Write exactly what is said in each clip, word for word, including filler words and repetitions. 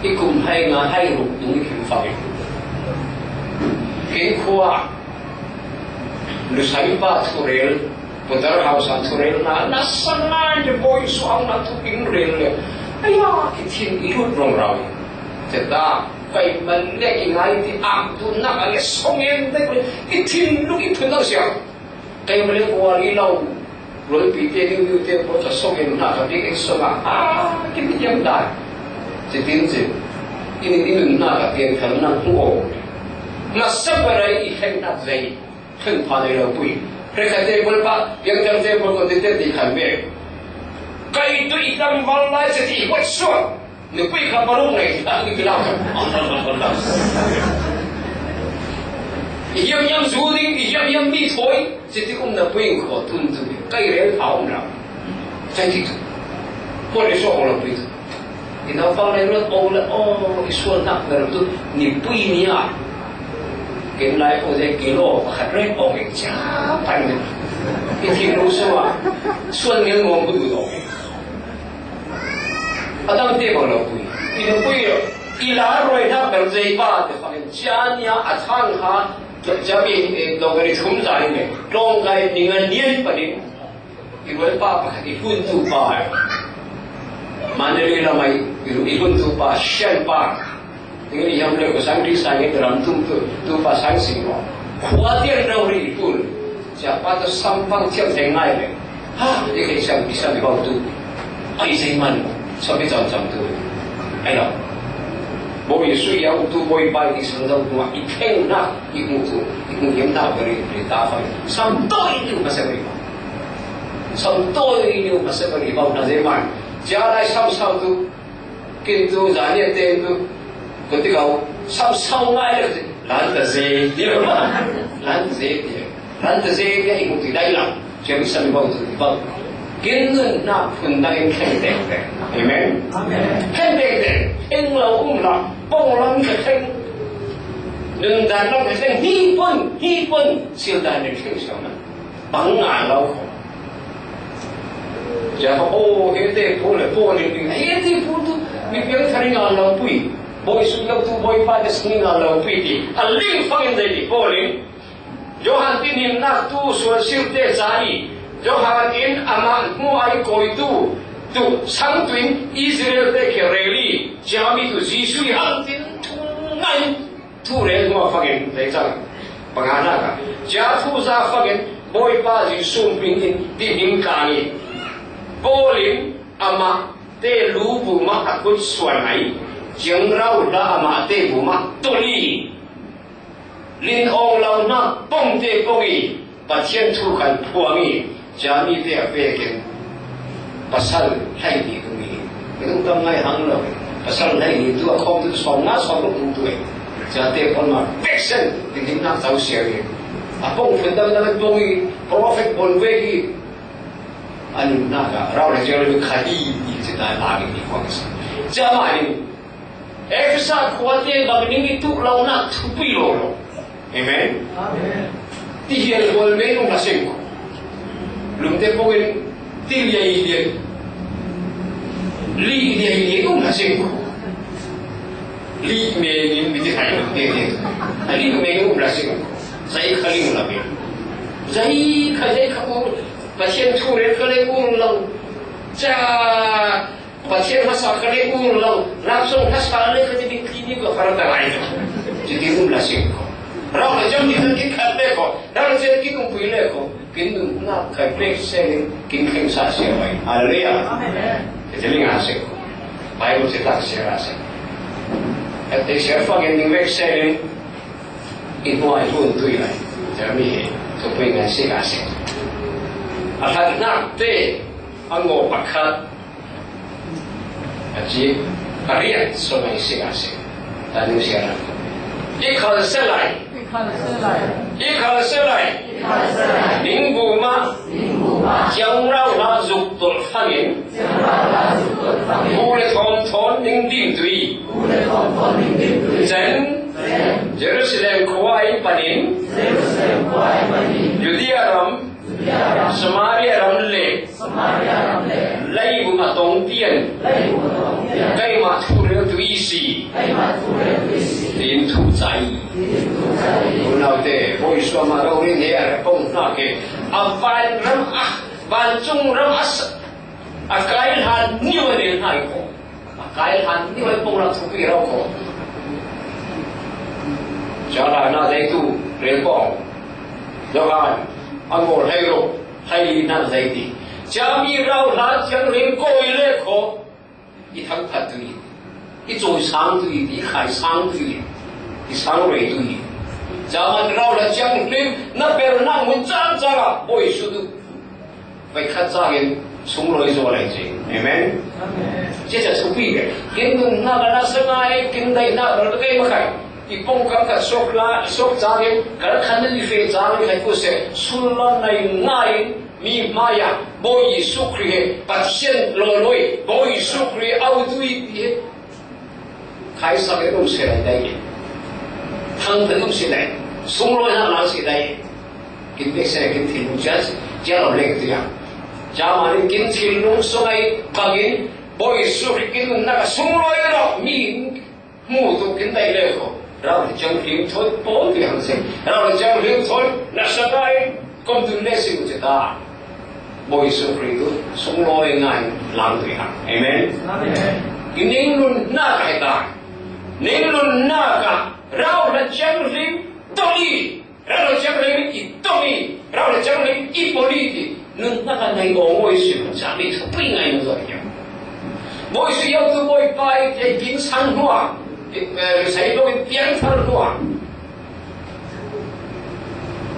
I kum hai nga hai ruk tung i kim fak i. Kin khua, lusai pa thurel, putar hausa thurel na, na sangai le boi suang na thu kin rel le. Aya, i thin i lut rong rau. Teta, kai man le i ngai ti am tu na ka le song em te, i thin lu i thun na siang. Kei male kual i lau, lualpi te, ding diu te, ko ta song in na ka ding in song a, a, ki mi yam dai. Ci tin ci. In, in na ka pian kan na ku o. Ma sa ba rai i khen na zai. Khen pa dai lau pui. Re ka te bol pa, yang jang te bol ko te te di kan me. Kai tu i dam bal lai ci ti wat suan. Nupui kha paruk ngai, tak ni kilau. I hiam hiam zu ding, i hiam hiam mi thoi, ci ti um na pui kho tun tu. Kai rel tha um la. Sai ti tu. Ko le so la pui tu. I nau pang le lo o la o, i sual nak na tu, ni pui ni a. Ken lai o de kilo, khat re o ke cha pan ni. I ti lo so a. Sual ni ngom bu du o. A dang te bang lo pui. I lo pui lo. I la roi na bel zei pa te fa cia nia a thang ha. Cia mi, eh, dong ri thum zai me. Dong gai ni ngan nien pa ni. I roi pa pa i hun tu pa. Mandalay la mai i hun tu pa, Shan pa. Tinggal i hiam le ko sang ri sang e ram tum tu, tu pa sang sing ko. Khua tian rau ri pun. Cia pa tu sampang tiam teng ngai le. Ha, i kei sang, i sang i bau tu. Ai sei man, sa pi cam cam tu. Ai lo. Bo Yesu ya u tu boi bai i sang dau tu i keng na, i mu tu, i mu yem na beri, beri ta fai. Sam toi tu masa beri. Sam toi tu masa beri bau na zei man. Cia lai sam sam tu. Kin tu zan ia ten tu. Ko ti kau, sam sau ngai le, lan ta ze, ti lo ma. Lan ta ze, ti lo. Lan ta ze, ti i mu ti dai lam. Cia mi sam bau tu, bau. Kin nun na phun dang in khen teng teng. Amen. Amen. Khen teng teng. Khen lo um la. Pong lam ka khen. Nun dan lam ka khen. Hi pon, hi pon. Sil dan in khen siang na. Bang ngan lo ko. Cia ko, o, he te pu le pu ni ni. He te pu tu, mi piang thari ngan lo pui. Boi su lo tu, boi pa te sni ngan lo pui ti. A ling fang in dei ti, po ling. Johan tin him nak tu, sual sil te ca i. Johan in ama mu ai koi tu. Tu, sang tu in Israel te ke reli. Cia mi tu Jisu i hang tin tu ngai. Thu rel hnuah fangin tei cang. Pangana ka. Cia thu za fangin Bawipa Jesuh hmingin ti hming kang i. Paul in amah te lu buma a kut suan ai. Ciangrau hla amah te buma tuli. Lin awng lo hna pong te pong i. Pathian thu kan phuang i, cia mite a pek in, pasal hleihnih um i, minung tam ngai hang lo, pasal hleihnih tu a khawm tu sawm nga sawm ruk um tu i, cia te pawl ma pek sen, ti ding nak tau sia i, a pong phun dang dang pong i, prophet pawl vek i, a nunnak ah, rau le cia le kha i, i ci ta la i, i khawm sa. Cia mah in, Efesa khua te bang ning i tuh lonak thupui lo lo. Amen. Amen. Ti hial bol me nung la seng ko. Lum te pongin ti liai liai. Li liai liai nung la seng ko. Li me ning mi ti khai lo te te. Li me nung la seng ko. Zai kha ling la me. Zai kha, zai kha ko. Pathian thu rel kha le ko lo. Cha Pathian hmasa ka le ung lo, rapsong hmasa le ka ti ding ti ni ko fara ta lai. Ti ti um la sing ko. Rau la jam ni ka ki khat le ko. Rau la chen ki ung pui le ko. Kin nun na ka pe se kin kheng sa se mai. Hallelujah. Amen. Ti ti ling a se ko. Bible se ta se ra se. Ka te se fa gen ning vek se ling. In hua i hun tui lai. Jeremy he. Ko pui ngai se ka se. A khat nak te. A ngo pakhat. A ci, a riat so mai si a si. Ta ni si a na. I khal se lai. I khal se lai. I khal se lai. Ning bu ma. Ning bu ma. Ciang rau la zuk tol fangin. Ciang rau la zuk tol fangin. Bu le thon thon ning dim tui. Bu le thon thon ning dim tui. Zen. Zen. Jerusalem khua ai panin. Jerusalem khua ai panin. Judea ram. Samaria ram le. Samaria ram le. Leibuma tong tian. Leibuma tong tian. Keima thu rel tu Isi. Tiin thu cai. Unaute, Bawi Isu ama rori ne a pong na ke. A vanram a, vancung ram a, a kai han niu ne hai ko. A kai han niu ai pong na thupi rau ko. Jala na dei tu rel pong. Johan, a ngol hai ro, hai na dei ti. Jami rau la jang rel ko i le ko. I thangphat tu i, i cawi sang tu i, i khai sang tu i, i sang rei tu i. Zaman rau la ciang hlim na per na mun cang cang a Bawi Isu tu. Vai khat cang in sung loi zo lai ci. Amen. Amen. Ci ca supi ke. Kin nun na ka na sa ngai, kin dai na ka na kai ma kai. I pong kam ka sok la, sok cang in, ka na khan na ni fe cang in, kai ku se, sul la nai ngai in, mi hmai ah Bawi Isu Khrih he Pathian lawlawi, Bawi Isu Khrih a utui ti he khaisak he um si lai dai he. Thang te um si lai. Sunglawi hna lang si dai he. Kin bek se kin thinlung cia, cia lo leng ti a. Cia mah kin thinlung sungai bangin Bawi Isu Khrih kin umnak a sunglawi lo mi hmu tuk in dai le ko. Rau le ciang hlim thawi pawl ti hang sing. Rau le ciang hlim thawi na sa dai kom tun le sing ci ta. Bawi Isu Khrih tu sunglawi ngai lang ti hang. Amen. Amen. I ning nun na kai ta. Ning nun na ka rau le ciang hlim toli. Rau le ciang hlim i toli. Rau le ciang hlim i poli ti. Nun na ka ngai ong oi si sa mi sa pui ngai nun zoi. Bawi Isu yau tu Bawi Pa i te kin sang hua. Sai lo in piang thar hua.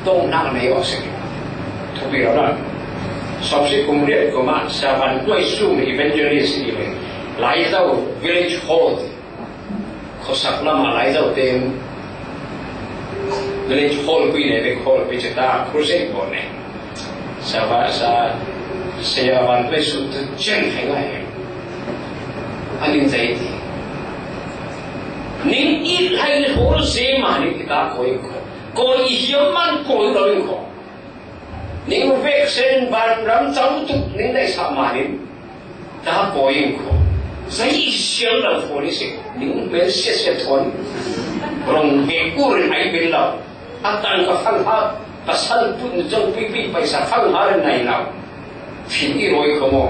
Tong nak nei awk si. Thupi lo na. Sawm si kum riat kum ah Savan Kuai Sum evangelist i le. Lai Zau village hall. Khosak lam ah Lai Zau ten village hall kui ne, big hall pe cita crusade ko ne. Savan sa Savan Kuai Sum tu chen hai ngai. Anin zai ti. Ning i lai hall se ma ni kita koi ko. Ko i hiam man ko lo in ko. Ning vek sen ban ram chau tuk ning dai sa manin. Ta ko in ko. Zai i sial lo ko ni se. Ning mel sia sia thon. Rong he kur ai ben lo. A tan ka fang ha. Pasal pun jong pi pi paisa fang ha nai lo. Thin i roi ko mo.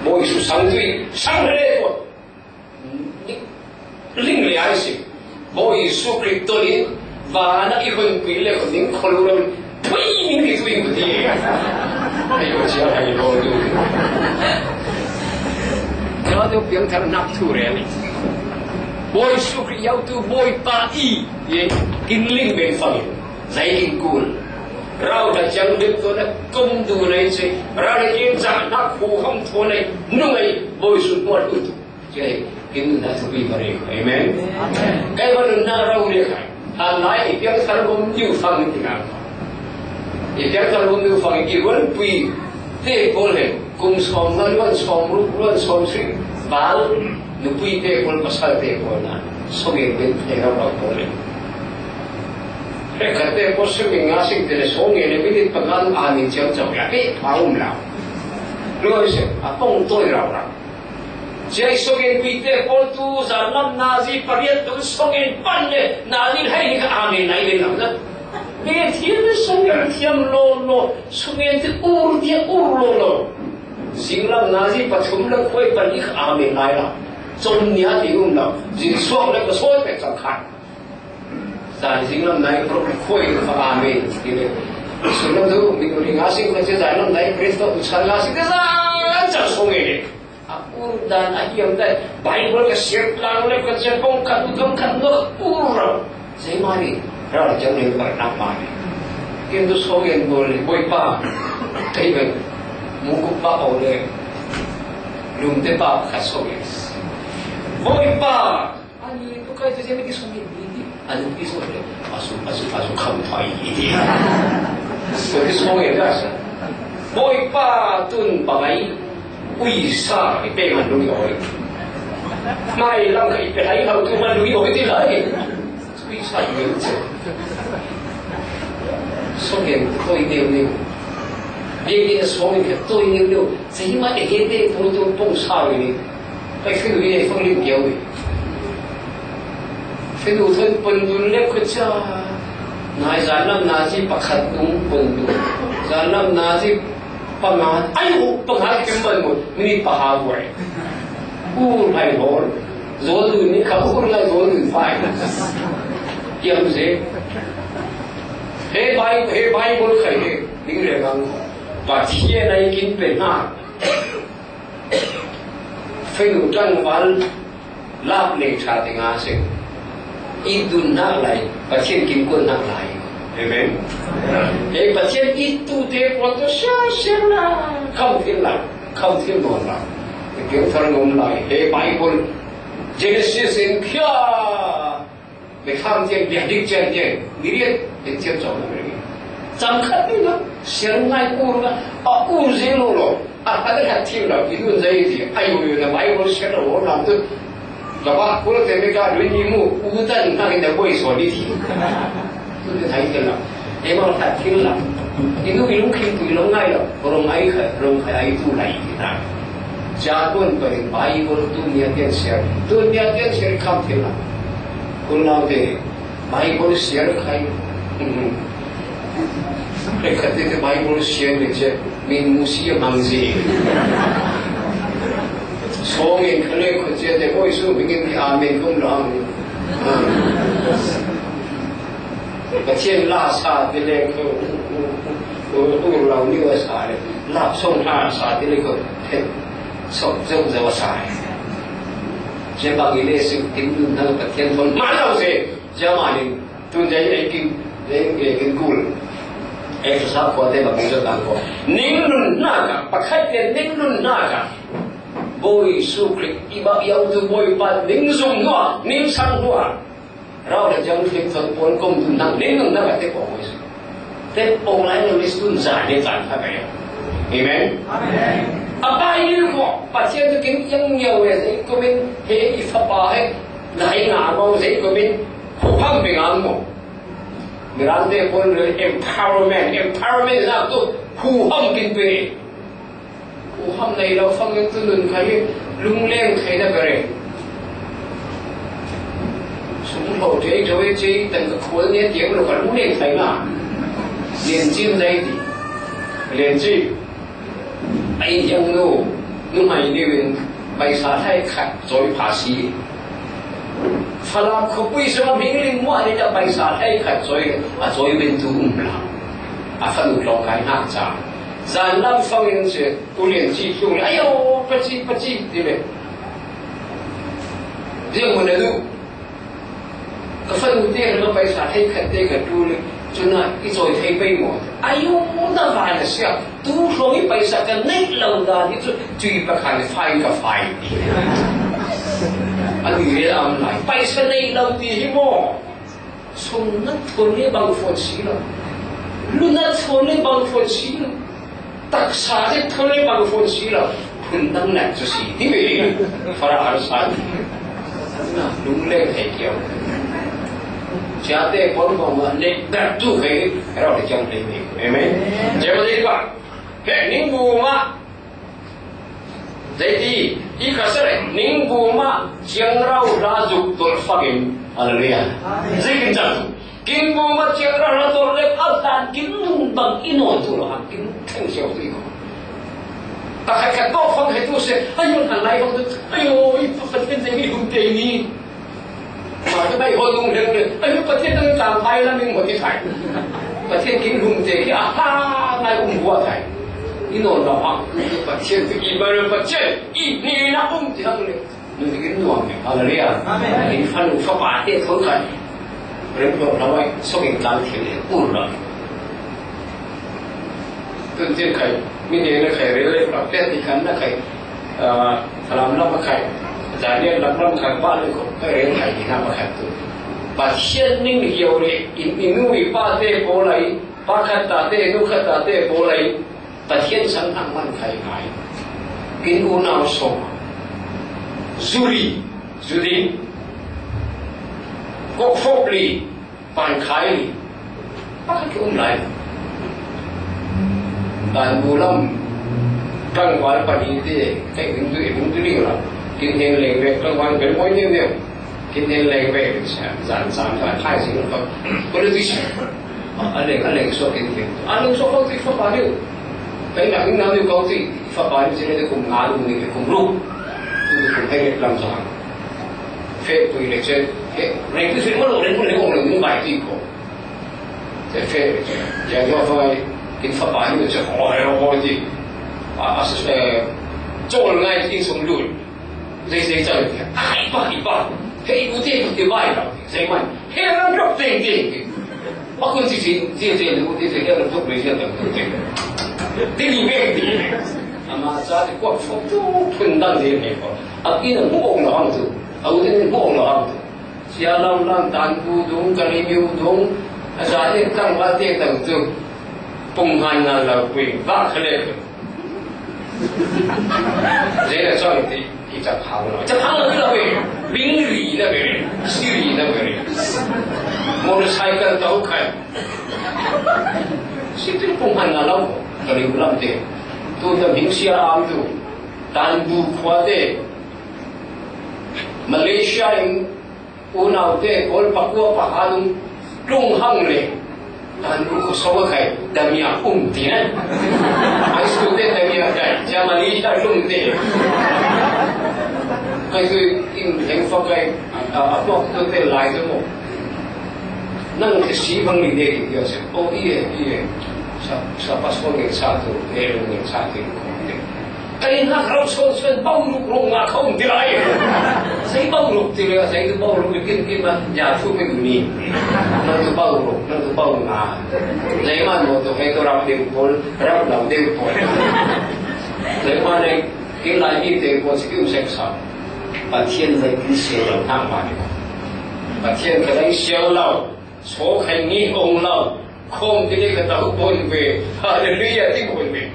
Bawi Isu sang tui. Sang le ko. Ling le ai si. Bawi Isu Khrih tawh in van ah i hun pui le ko ning khol lo. Pui ning i tui ko ti. Ai lo cia ai lo tu. Kala tu piang thar nak tu re ni. Bawi Isu Khrih yau tu Bawi Pa i. Ye kin ling ben fang. Zai kin kul. Rau ta ciang dip tu na kum tu na i si. Rau ta kin za nak hu hong tu na nung ai. Bawi Isu muat tu tu. Cei, kin na thupi pari. Amen. Amen. Kai ba nun na rau le kai. Halai i piang thar gom niu fang ni na. I piang thar gom niu fang i ruan pui. Te kol he. Kum som na ruan som ru ruan som si. Bal. Nu pui te kol pasal te kol na. So ge ben te rau rau kol he. He ka te kol si mi nga sing te le so ge le mi ni pa kan a ni ciam ciam ya pe pa um la. Lo se a pong toi rau rau. Cia i sawgen pite pawl tu zanlam nazi pariat tu sawgen pan le nazi hai ni kha amen nai len lo na. Bethel le sawgen thiam lo lo, sawgen ti ur ti ur lo lo. Zinglam nazi pathum le khoi pan ni kha amen nai lo. Chom nia ti um lo. Zin suak le ka soi pek chang khan. Zan zinglam nai pro khoi kha amen ti le. Sunlam tu mi ko ri nga sing ko che zanlam nai Kristo u chan nga sing ka zan chang sawgen le. A ur dan a hiam dan Bible ka siat lang le ka siat pawngkhat u thawngkhat no ur ro. Zeimari ral jang le par nak mari. Kin tu so yen bol le Bawipa. Kei ben mu ku pa o le lum te pa kha so yen. Bawipa. Ani tu kai tu zemi ki so yen ni. Anu pi so le, asu, asu, asu kham thai i ti. So ki so e da sa. Bawipa tun pangai, ui sa i pe man lui oi. Mai lam ka i pe lai hau tu man lui oi ti lai. Ui sa i oi. So yen toi neu neu. Bia ki so yen toi neu neu. Sa hi ma te he te pung tu pung sa oi ni. Pai finu hi ei fang lim kiau hi. Finu thon pon dun le khucha. Nai zanlam nazi pakhat dung pon dun. Zanlam nazi panga. Ai u panga kim ban mo. Minit paha buai. U hai hol. Zol dun ni ka u la zol dun fai. Kiam ze. He bai he bai bol khai he. Ding le bang. Pathian ai kin pen ha. Fenu tangval lap nei tha te nga se. I dun nak lai, Pathian kin kuan nak lai. Amen. He Pathian i tu te pon to sia sia la. Kham thil la, kham thil non la. Te piang thar ngom lai. He Bible, Genesis in kia. Bethlehem tiang, Bethlehem tiang tiang, ni riat, Bethlehem tiang chawm na beri. Chang khat ni na, siang ngai kur na, a kur zelo lo, a khat khat thim lo, i dun zai ti, ai ui na Bible siat lo, nam tu. Ka ba, kur te me ka dun ni mu, u tan na ni da boi so ni ti. Tu te thai te la. Ema khat thim la. Inu ilung khim tu ilung ngai lo, rong ai khat, rong khai ai tu lai ti na. Jakon parin Bible tu nia tian siar. Tu nia tian siar kham thil la. Kun nau te Bible siar khai. Khat te Bible siar le che. Min musi mang zi. Song in khale ko che te koi su bingin di amen kum lo ang. Pathian la sa te le ko. U, u, u, u, lau ni wa sa le. Lap song ha sa te le ko. Sok zong zong sa. Cia bang i le sik tim nun nang Pathian thon ma lau se. Cia ma ning. Tu cia i kin, i kin kul. E sa ko te bang i zong nang ko. Ning nun na ka, pakhat te ning nun na ka. Bo Isu Khrist i ba yau tu bo i pa ning zung nua, ning sang nua. Rau le jang thim thon pon kom tun nang le nang na ka te pong wis. Te pong lai nang wis tun za ne tan ka ya. Amen. Amen. A pa i ko, Pathian tu kin yang yau e, te ko min he i fa pa he, lai na mo te ko min, ko pham pe ngang mo. Mirang te pon le empowerment, empowerment na tu, hu hom kin pe. Hu hom nei lo fangin tu nun khai, lungleng khai na bere. Sum lo te, te, te, tan ka khol ne, te lo ka lungleng khai na. Lian chin dai di. Lian chin. Ai yang lo, nu mai ni win, paisa thai khat, zoi pha si. Falam khopui sung hming ling mua ni da paisa thai khat zoi, a zoi win tu um la. A fanu long kai na cha. Zan lam fangin se, Ulian chi tung le, ayo, pachi, pachi, ti le. Ziang mo na du. Ka fanu te ka paisa thei khat te ka tu le. Chuna, i choi thei pei mo. Ayo, na va na sia. Tu hlong i paisa ka nei lo da ni chu, chui pa khan fai ka fai. Ani le am lai. Paisa nei lo ti hi mo. Sum na thon le bang fon si lo. Lu na thon le bang fon si lo. Taksa le thon le bang fon si lo. Hun dang na chu si. Ti ve. Fara har sa. Na lung le thei kiau. Chia te kon ko ma ne da tu ke. Ra le chang le me. Amen. Je ma de ba. He ning bu ma. Zeiti, i ka sere, ning bu ma, chiang rau la zuk tol fakin. Hallelujah. Amen. Zikin chan. King bu ma chiang rau la tol le, a tan kin lung bang i non tu lo, ha kin theng siau tu i ko. Ta khai khat ko fang khai tu se, ayo, na lai bang tu, ayo, i pa, pa, pen, pen, pen, pen, pen, Ma ka bai hol dung leng le, ai, Pathian nang tang pai la ming mo ti thai. Pathian king lum te ki a ha ngai um bua thai. I non la ha. Pathian te i ba le Pathian i ni na um ti hang le. Nu ti kin nuam le. Hallelujah. Amen. In fan u fa pa te thon khai. Rem lo la wai so king tang thil le. Ur la. Tun tin khai, mi ne na khai, rel le, pra pet ni khan na khai, ah, Falam lam a khai, Zalian lam lam khai, ba le ko, ka rel khai ni na ma khai tu. Pathian ning hiau le, in, in nu i pa te po lai, pa khat ta te, nu khat ta te po lai, Pathian sang nang man khai ngai. Kin u nau so. Zuri, zuri. Kok fok li. Pan khai, pakhat ki um lai. Ban bu lam, tangval pani te, kai hing tu, hing tu ding lam. Kin hen leng ve, tlangval bel mawi neu neu. Kin hen leng ve, zan zan ka phai sing ka. Politician. A leng, a leng suak kin hen. A leng suak ko ti fapa niu. Pai nak ning nau niu ko ti fapa niu, sing le kum nga lu ni, kum lu. Tu kum hai le lam sa. Fe pui le chen. He, reng tu sing ma lo, reng tu le ong le, bai ti ko. Te fe, ya yo fai, kin fapa ni se ho he ho ti. A, a, eh, chol ngai kin sung lut. Zei zei chang, ai pa, i pa. He i bu te, i bai la. Zei man. He ran rok teng teng. Pa kun si si, si si, bu te si, he ran rok le si, ran rok teng. Ti ni ve ti. Ama sa ti kwak chok tu, tun dan de ne ko. A kin mu ong la hang tu. A u te mu ong la hang tu. Sia lam lam tan bu dung, ka li miu dung, a za te tang ba te tang tu. Pung han na la pui, ba ka le. Zei la chang ti, ki chak hang la. Chak hang la la pui. Bing ri la pui. Si ri la pui. Motorcycle tau kai. Si tu pung han na la, ka li lam te. Tu ta bing sia am tu. Tan bu khua te. Malaysia in Unaute, Kawl pakua pakhat um, tlung hang le. Tan u ko so kai, damia um ti na. Ai su te damia kai, Germany ta tlung te. Kai su in heng fa kai, a, a, a, pok tu te lai tu mo. Nang te si bang ni de ki yo se. O, ie, ie. Sa, sa passport ni sa tu, e, ni sa tu ko te. Kei nak rau son son bau ruk rong nga kau ti lai. Sei bau ruk ti lai, sei tu bau ruk kin kin ma ya tu kin ni. Nang tu bau ruk, nang tu bau nga. Sei man mo tu hei tu rau deu pol, rau lau deu pol. Sei man nei kin lai ni deu pol si kiu sek sa. Pathian lai kin siau lau hang ma ni. Pathian ka lai siau lau. So khai ni ong lau. Khom ti le ka tau bon ve. Hallelujah ti bon ve.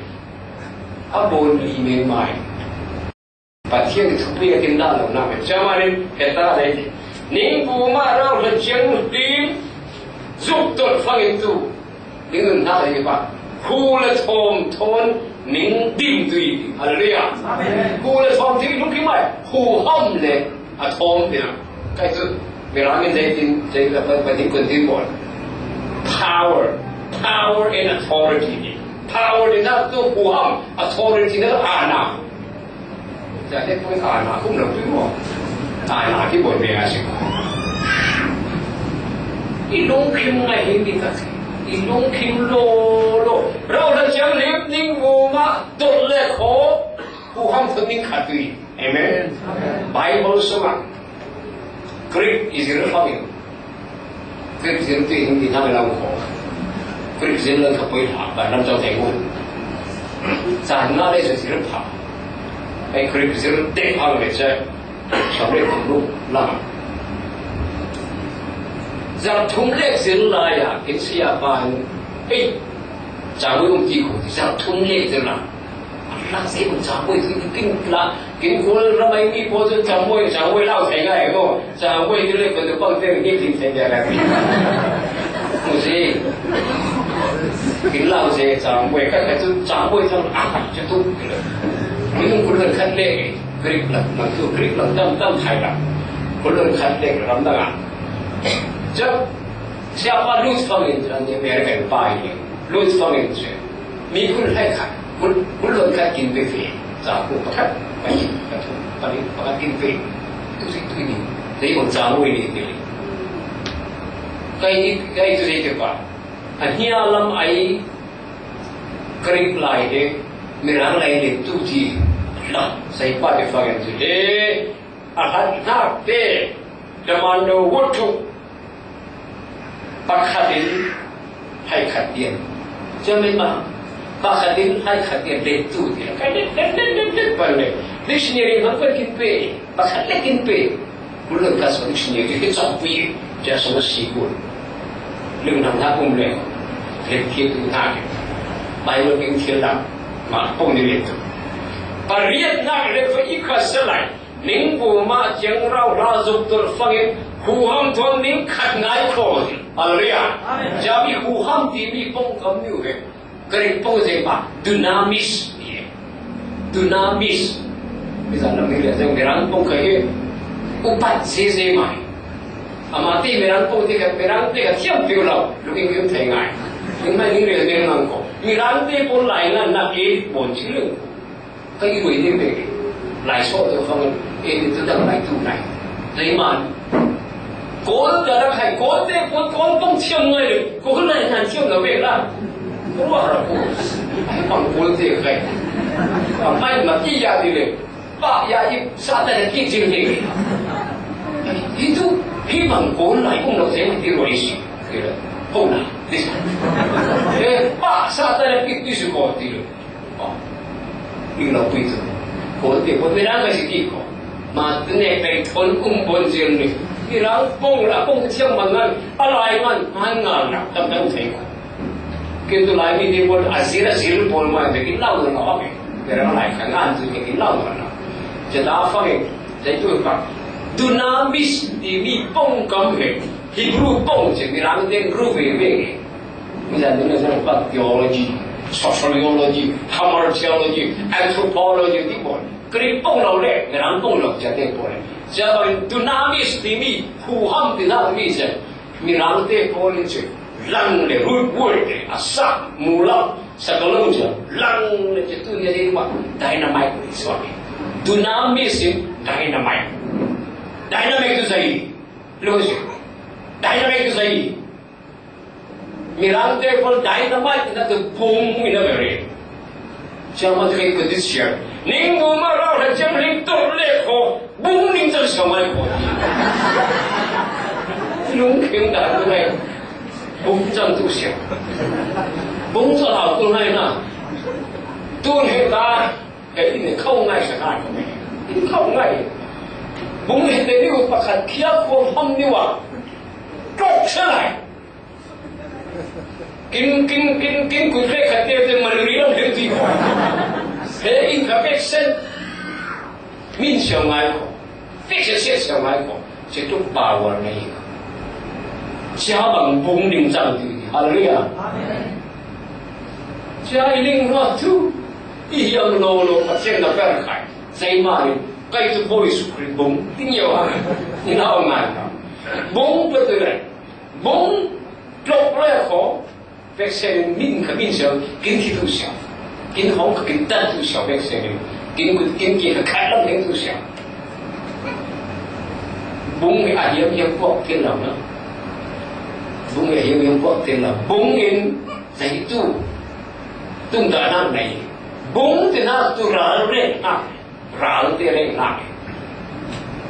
A bon li men mai. Pathian thupui a kin da lo na ve. Chamanin heta le. Ning bu ma rau la chiang dim. Zuk tot fangin tu. Ning nun na le pa. Hu la thom thon ning dim tui. Hallelujah. Amen. Hu la thom ti lu ki mai. Hu hom le. A thawm tina. Kai tu, Mirang in zei tin, zei la pa, pa tin kun tin bon. Power. Power and authority. Power ni na tu hu hom, authority na ana. Za te pun ana, kum lo tu mo. Ana ki bon me a si. I lung kim ngai hin ni ta. I lung kim lo lo. Rau la chiang lim ning bu ma, dot le kho. Hu hom tu ning khat tui. Amen. Bible sungah Greek i zir fangin. Greek zir ti Hindi na lam ko. Greek zir lang ka poi ha, ba lam chau teng un. Sa na le sa zir pha. Ai Greek zir te pha le sa. Sa le ko lu la. Za thum le zir la ya, kin sia pa. Ei. Sa lu ti ko, za thum le zir la. Lang se mun chang boi tu kin la, kin kul ramai ni ko tu chang boi, chang boi lau se ngai ko. Chang boi tu le ko tu pang te ni tin se ja la. Mu si. Kin lau se chang boi ka ka tu chang boi chang a ka tu tu. Ni mun kul khat le, Greek la, ma tu Greek la tam tam thai la. Kul khat le ram da. Cha, sia pa lu fangin, American pa ni. Lu fangin se. Mi kul hai khat, kul, kul lon khat kin pe fe. Za kul pakhat, pakhat, pakhat, pakhat kin pe. Tu si tu ni. Dei bang za mo ni pe. Kai ni, kai tu si ke pa. A hia lam ai Greek lai de, Mirang lai de tu ti. La, sai pa de fangin tu de. A hat na pe. Damando wotu. Pakhatin hai khat diam. Jamin ma. Pakhatin hai khat diam le tu diam. Kan det det det det det pal le. Dictionary hang kan kin pe. Pakhat le kin pe. Kulun ka so dictionary ke chang pui. Ja so si kul. Lung nam na kum le. Le ki tu na. Bible kin thil lam. Ma pung ni le tu. Pariat na le fa i ka salai. Ning bu ma chiang rau la zuk tur fangin hu ham thon ning khat ngai ko. Hallelujah. Amen. Jami hu ham ti mi pong kam niu he. Greek pong zei pa. Dunamis. Dunamis. Zan lam ni le zeng Mirang pong ka hi. Upat zeze mai. Ama ti Mirang pong ti ka Mirang ti ka thiam piu lo. Lu ing ing thei ngai. Ning mai ning le ning nang ko. Mirang ti pon lai ngan na e pon chi lu. Ka i rui ni pe. Lai so to fang e ni tu dang lai tu lai. Lai man. Kol da da khai kol te pon kol pong thiam ngai le. Kol lai ngan thiam na ve la. Ko wa ra ko. Ai pang kol te khai. Pang mai ma ti ya di le. Pah ya i sa ta na ki jing ni. Itu hi bang ko lai kong lo se ti roi si. Ho na. This. Eh, pah sa ta na ki ti su ko ti lo. Oh. Ni lo pui tu. Ko ti ko mi rang ka si ti ko. Ma tu ne pe thon kum bon jing ni. Ni rang pong la pong chiang man ngan. A lai man man ngal na. Tam tam thei ko. Kin tu lai mi ni bon a zir a zir bon ma de kin lau na lo. Ke ra lai ka ngan tu ke kin lau na lo. Je da fa ke, je tu fa. Dunamis ti mi pong kam he. Hebrew pong je mi rang den ru ve ve. Mi zan ni na zan fa theology, sociology, hamartiology, anthropology ti bon. Kri pong lo le, mi rang pong lo je te bon. Je ba dunamis ti mi hu ham ti na mi je. Mirang te pawl in chu lang le root word le a sa mu lam sa ka lo chu lang le chu tu ne ding ma dynamite ni so. Dunamis in dynamite. Dynamite tu zai. Lo chu. Dynamite tu zai. Mirang te pawl dynamite na tu bung mu na very. Siapa tu kau kudus siapa? Ning buma rau dah jam ling tur le ko bung ning jam sama ko. Nung kim dah tu ngai bung jam tu siapa? Bung tu lau tu ngai na. Tu he ta he ini kau ngai sa ngai ko. Ini kau ngai. Bung he te ni upakat kia ko ham ni wa. Kau sa ngai. Kin kin kin kin kun le ka te te maluri lam hem ti ko. He in ka pek sen. Min siang ngai ko. Pek sen siang ngai ko. Situ power nei. Sia bang bung ning jang ti. Hallelujah. Sia i ling no tu. I hiam lo lo ka sen na per kai. Sai ma ni. Kai tu boi sukri bung. Tin yo ha. Ni na ong ngai ka. Bung pe tu le. Bung tlok le ko, vek sen min ka min sel, kin ki tu sel. Kin hong ka kin tan tu sel vek sen, kin kut kin ki ka kai lam kin tu sel. Bung a hiam hiam kuak tin lam na. Bung a hiam hiam kuak tin lam. Bung in zai tu. Tung da nang nai. Bung tin na tu ra re na. Ral te rei na.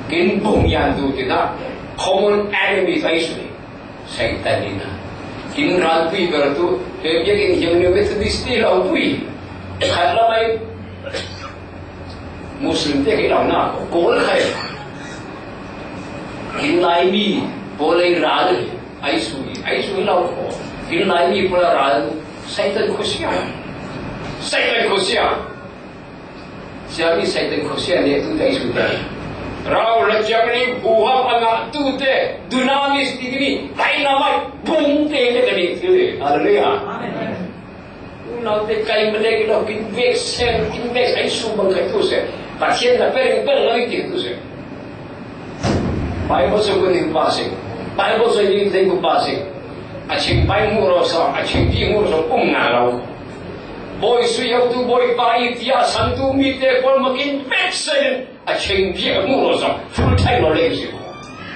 Kin bung yan tu ti na. Common enemy fa isu ni. Satan ni na. Kin ral pui ber tu. Te bia kin hiang ni Methodist ti lau pui. Khat la mai. Muslim te ki lau na. Kol khai. Kin lai mi. Polai ral. Isu ni. Isu ni lau ko. Kin lai mi polai ral. Satan ko sia. Satan ko sia. Sia mi Satan ko sia ne tu tai su tai. Rau la jam ni buha panga tu te dunamis ti ni dynamite bung te te ka ni tu le. Hallelujah. Unau te kai mele ki lo kin bek sen kin bek ai su bang kai tu se. Patient na per per lo ki tu se. Bible sung ko ding pa sing. Bible sung ding ding ko pa sing. A ching pai mu ro sa, a ching ti mu ro sa um nga lo. Boi sui hau tu boi pa i tia san tu mi te kol ma kin pek sen. A ching ti mu ro sa. Full time lo le si.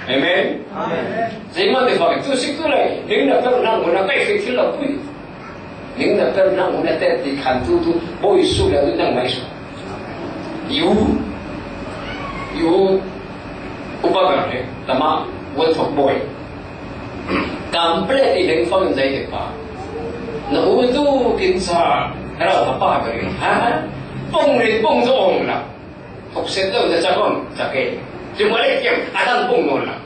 Amen. Amen. Zai ma te fa tu sik tu le. Ding na per na mo na kai ke ti la pui. Ning na per nang na te ti khan tu tu boi su le tu nang mai su. Yu, yu, upa ka le, tama, word of boy. Kam ple ti leng fang zai te pa. Na u tu kin sa, ra ta pa ka le. Ha? Pong le pong zo ong la. Thok set lo ta cha ong, cha ke. Ti ma le kiam, a dang pong no la.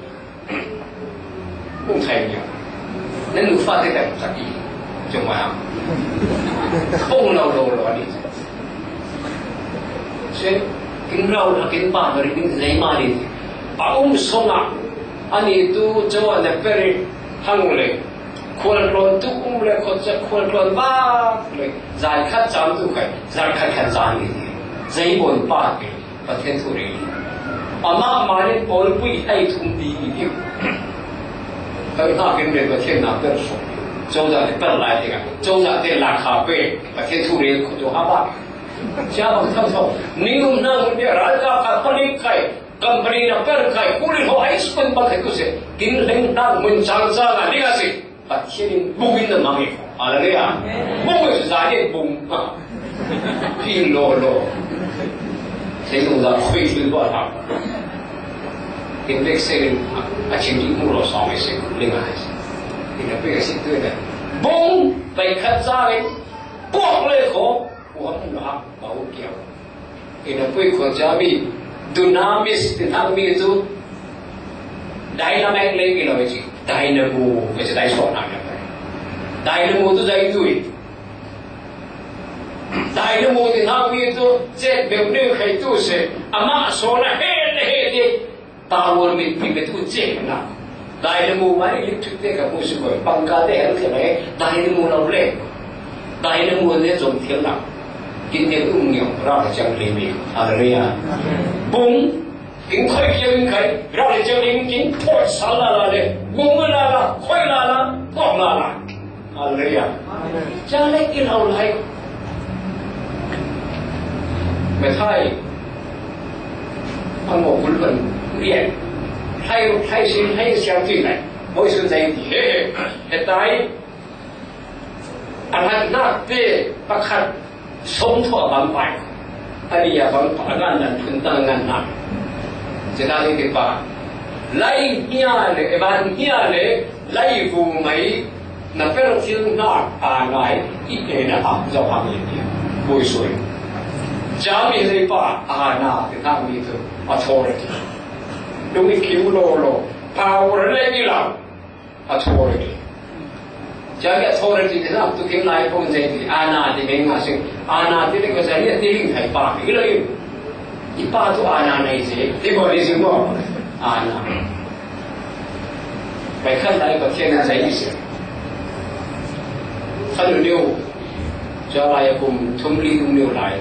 Kung thai nia. Nan nu fa te ta ta ki. Jong ma. Kung lo lo lo ni. Se kin rau na kin pa ri kin nei ma ni. Pa um song a. Ani tu cho na peri hang le. Khual tlon tu um le khot cha khual tlon ba le. Zai khat cham tu kai. Zai khat khat zai ni. Zai bon pa ke. Pathian thu rel. Amah mah in pawlpui hai thum ti ni ding. Kal hnakin le Pathian na per sawm. Cozah te per lai ding a. Cozah te la kha pe. Pathian thu rel kho tu ha ba. Cia bang tham tho. Ning um hna ngun dia ralkap kha palik khai. Company na per khai. Kuli ho high school bang khai tu se. Kin leng hnak mun cang cang a ding a si. Pathian in bung in na mang e. Hallelujah. Bung e, zan in bung. Ha. Pi lo lo. Sei nung za khoi thil ba ta. In bek sei in a chin di mu lo song e sei ling a sei. In a bek sei tu na. Bung bai khat za in. Puak le ko. Wa mu ha. Ba u kiau. Ina pui khual cia mi, dunamis ti hnak mi cu dynamic lei mi lo ci, dynamo mi ci dai suak hna mi. Dynamo tu dai tu i. Dynamo ti hnak mi cu cet beu neu khai tu si, amah saw na he na he ti, power mi mi ka tu cet na. Dynamo mah electric te ka hmu si ko, pangka te hel thei lai, dynamo lo le. Dynamo ne zong thil na. Kin ne um ngiau, ra ka chang le mi. Hallelujah. Bung, kin khoi kiang in khai, ra ka chang le mi kin phoi sa la la le. Bung la la, khoi la la, kok la la. Hallelujah. Ca le i lo lai. Methai. Ang mo kulban rian. Thai, thai sin, thai siang tin lai. Boy sun dai ti he, he tai. A hlat nak te pakhat sawm thawh a bang pai. A nih a bang pai, a ngan nan phun tang ngan hna. Cina ni ti pa. Lai hnia le, evan hnia le, lai bu mai, na per thil hna a ngai, i e na a zau hang i ti. Bui sui. Jami zei pa, a na, ti hna mi tu, authority. Lung i kiu lo lo, power le ni lam. Authority. Cami authority te nak tu kim lai pong zei ti, ana ti meng nga sing. Ana ti le ko zei ti ling thai pa mi lo yu. I pa tu ana nei zei. Ti ko ni sing mo. Ana. Bai khan lai Pathian na zei ni sing. Khan lu niu. Ca lai kum thum li kum niu lai.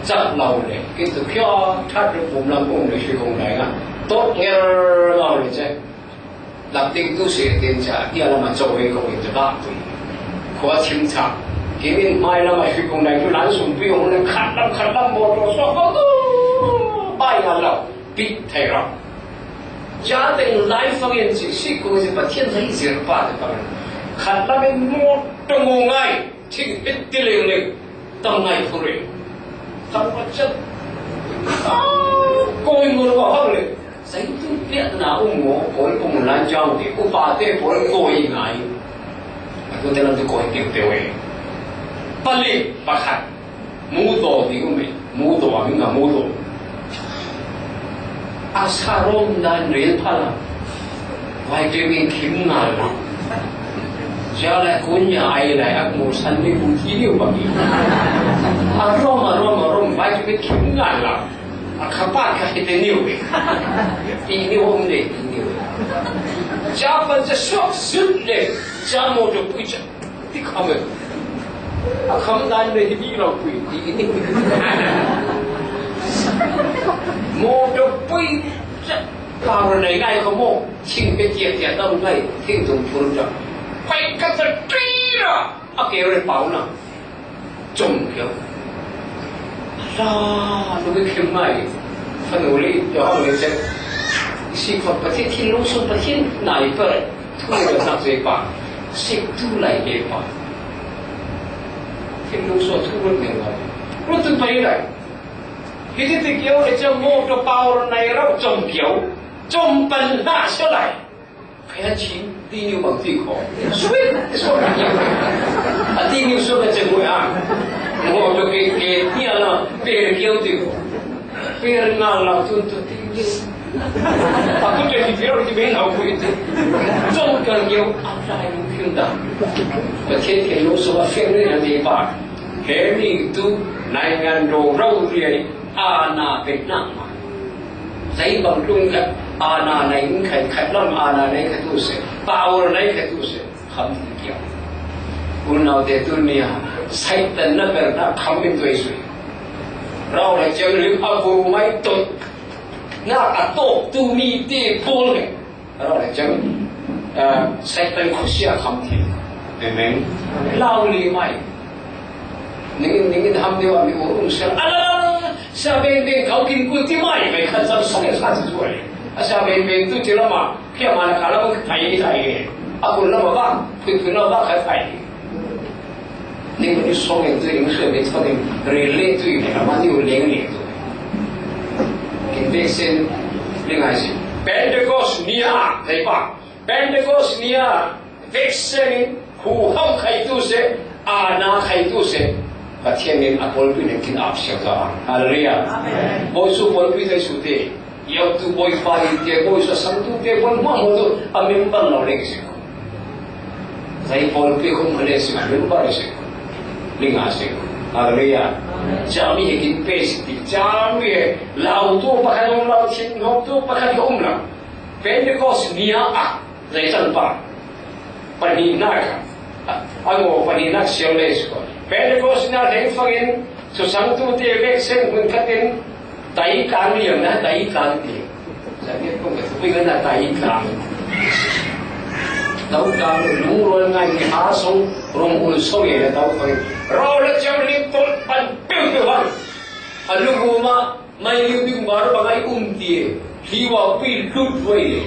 Cak lau le. Ki tu kyo that lu kum lam kum le shi kong lai nga. Tot nger lau le zei. Lam ding tu si tin ca, hia lam a cawi ko in ca bak pui. Khua chim ca. Kin in hmai lam a hui kong nai tu lan sum pui hong na khat lam, khat lam motor so ko tu. Bai na lau. Pi thai rau. Ca teng lai fang in ci si ko si Pathian thai zir pa te fang. Khat lam in motor mo ngai. Thing hit ti leng leng, tam ngai kho rih. Tam ka chat. Ah, koi ngur ko hang le. Sai tu piat na um mo, koi ko mun lan jang ti, upa te koi koi ngai. Aku te lam tu koi piu piu e. Pali, pakhat. Mudo ti um e. Mudo, a mi nga mudo. A sa rom dan rel phala. Vitamin khim ngal lo. Cia lai kun ya ai lai ak mu san ni bu ti liu ba mi. A rom, a rom, a rom, vitamin khim ngal lo. A kha pa ka hi te niu. Ti niu um le, ti niu. Cia pan cia suak sut le. Cia mo tu pui cia. Ti kha me. A kham dan le hi bi lo pui ti ni. Mo do pui. Ka ro nei ngai ko mo. Ching pe tiat tiat dam ngai. Thing tung phur da. Pai ka ta tri ra. A ke re pau na. Chom kyo. Ra, nu ke khim ngai. Fa nu li, yo ha nu li se. Si ko pa ti ti lu su pa ti nai pa. Thu le nak zei pa, sik tu lai ke pa. Thinlung so thu rut ngai lo. Rut tu pai lai. Hi ti ti kio le cham mo to pau nai rau chom kio. Chom pan na so lai. Kaya chin ti niu bang ti ko. Sui so lai. A ti niu so ka cham mo ya. Mo to ke ke ti ala pe kio ti ko. Per nga lau tun tu ti ni. A ku te ni piro ti ben lau ku ti. Zong kan yo a tai lu pin da. Pathian ke lu so a fiang ni a ni pa. He ni tu nai ngan do rau ri ai a na pe na ma. Zai bang lung ka a na nai khai khai lam a na nai ka tu se. Pa or nai ka tu se. Kham ti kiau. Unaute tunia Satan na ber na kham min tuai sui. Rau le ciang lim a bu mai tot. Na a tok tu mi ti bol le. Rau le ciang, ah, Satan khusia kham ti. Amen. Lau li mai. Ningin, ningin ham deu a mi u um sel. Ala, sa beng beng kau kin kul ti mai. Mai khan sa song sa sa. A sa beng beng tu ti lama. Pia mana kala ko thai ni thai. A kun lama ba. Kun kun lama ba kha thai. Ni ko ni song en tu ni song en tu ni. Rele tu ni. Ama ni u leng ni tu. Kin beng sen. Ni ngai si. Pentecost ni a. Thai pa. Pentecost ni a. Veksenin, hu hau khaitu se, ana khaitu se, Pathian in a pawlpi nen kin ap siau ta. Hallelujah. Amen. Bawi su pawlpi te su te, yau tu bawi pa in te, bawi su sang tu te, bawi ma mo tu, a member lo le se. Zai pawlpi khum le se, a member se. Linga se. Hallelujah. Amen. Jami he kin pe si ti, jami he, lau tu pakhat um lau, chin hop tu pakhat um lau. Pentecost ni a, a, zai chan pa. Pahnih hna kha, a ngaw pahnih hna siang le sual. Pentecost hna hleng fangin, susangtu te veksen hmun khatin, tai tlang liam na, tai tlang ti. Sangin kong ka thupi na tai tlang. Tau tlang lungrual ngai ni ha song, rong ul song e na tau fangin. Rau le ciang ling tol pan piu piu hang. A lunguma, Mai liu ding mar bang ai um ti e. Hi wa pui lut wei le.